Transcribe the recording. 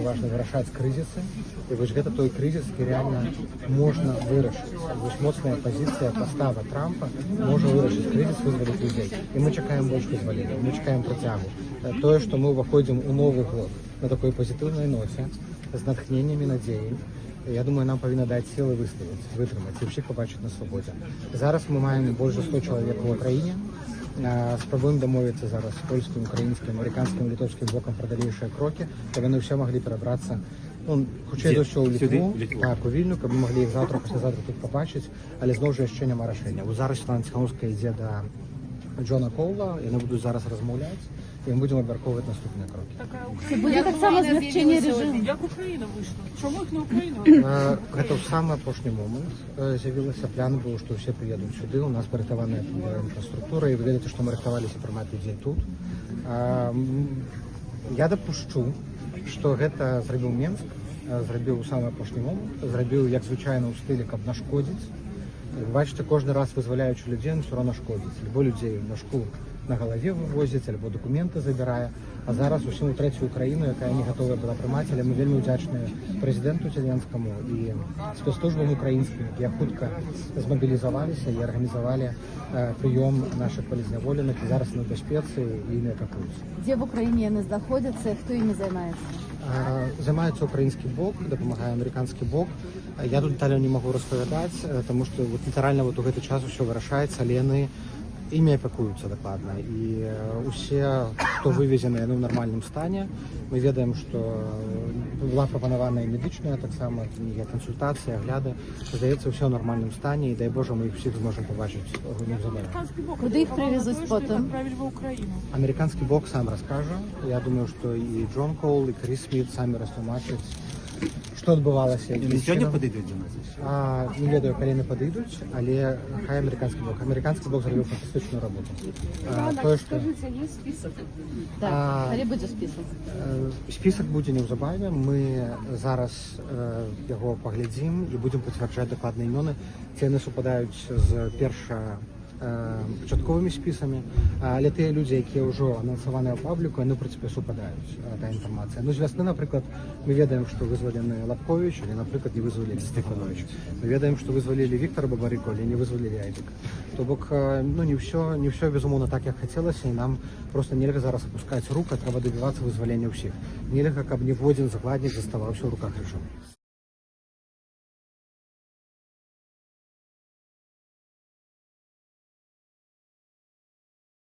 важна вырашаць крызісы. І вось гэта той крызіс, які рэальна можна вырашыць. Вось моцная пазіцыя, пастава Трампа можа вырашыць крызіс, вызваліць людзей. І мы чакаем больш вызвалення, мы чакаем працягу. Тое, што мы ўваходзім у новы год на такой пазітыўнай ноце, з натхненнем і надзеяй, я думаю, нам павінна даць сілы выстаяць, вытрымаць і ўсіх пабачыць на свабодзе. Зараз мы маем больш за 100 чалавек у Украіне. Спрабуем дамовіцца зараз з польскім, украінскім, амерыканскім, літоўскім бокам пра далейшыя крокі, каб яны ўсе маглі перабрацца, ну, хутчэй Дзе? за ўсё, ў Сюды? Літву, У Літву? Так, у Вільню, каб мы маглі іх заўтра, паслязаўтра тут пабачыць, але зноў жа яшчэ няма рашэння. Вось зараз Святлана Ціханоўская ідзе да Джона Коула, яны будуць зараз размаўляць, і мы будзем абмяркоўваць наступныя крокі. Ці будзе таксама змякчэнне рэжыму? Як Украіна выйшла? Чаму іх на Украіну? Гэта ў самы апошні момант з'явілася. План быў, што ўсе прыедуць сюды. У нас падрыхтаваная інфраструктура, і вы ведаеце, што мы рыхтаваліся прымаць людзей тут. Я дапушчу, што гэта зрабіў Менск, зрабіў у самы апошні момант, зрабіў, як звычайна, ў стылі, каб нашкодзіць. Як бачыце, кожны раз, вызваляючы людзей, ён все роўно шкодзіць. Альбо людзей у мяшку на галаве вывозіць, альбо дакументы забірае. А зараз усім у трэцюю краіну, якая не гатовая была прымаць, але мы вельмі ўдзячныя прэзідэнту Зеленскаму і спецслужбам украінскім, якія хутка змабілізаваліся і арганізавалі прыём нашых палітзняволеных, і зараз на бяспецы і імі апякуюцца. Дзе в Украіне яны знаходзяцца, хто імі займаецца? Займаецца украінскі бок, дапамагае амерыканскі бок. Я тут дэталяў не магу распавядаць, таму што вот літаральна вот у гэты час усё вырашаецца, але яны імі апякуюцца дакладна. І усе, хто вывезены, яны ў нармальным стане. Мы ведаем, што была прапанаваная медычная таксама нейкія кансультацыі, агляды. Здаецца, ўсё ў нармальным стане, і дай Божа, мы іх усіх зможам пабачыць неўзабаве. Амерыканскі бок Куды іх прывезуць адрэагаваў на тое, што іх потым? адправілі ва Украіну. Амерыканскі бок сам раскажа. Я думаю, што і Джон Коул, і Крыс Сміт самі растлумачаць, што адбывалася, Яны якім сёння чынам. падыдуць да нас яшчэ? Не ведаю, калі яны падыдуць, але хай амерыканскі бок. Амерыканскі бок зрабіў фантастычную работу. Тое, што Скажыце, ёсць список? Так, А, калі будзе спісак? Спісак будзе неўзабаве. Мы зараз яго паглядзім і будзем пацвярджаць дакладныя імёны. Ці яны супадаюць з пачатковымі спісамі, але тыя людзі, якія ўжо анансаваныя ў пабліку, яны, ў прынцыпе, супадаюць, та інфармацыя. Ну, з вясны, напрыклад, мы ведаем, што вызвалены Лабковіч, але, напрыклад, не вызвалілі Стэфанович. Мы ведаем, што вызвалілі Віктора Бабарыку, але не вызвалілі Айдзіка. То бок, ну, не ўсё, безумоўна, так, як хацелася, і нам просто нельга зараз апускаць рук, а трэба дабівацца вызвалення ўсіх. Нельга, каб ніводзін закладнік заставаўся ў руках рэжыму.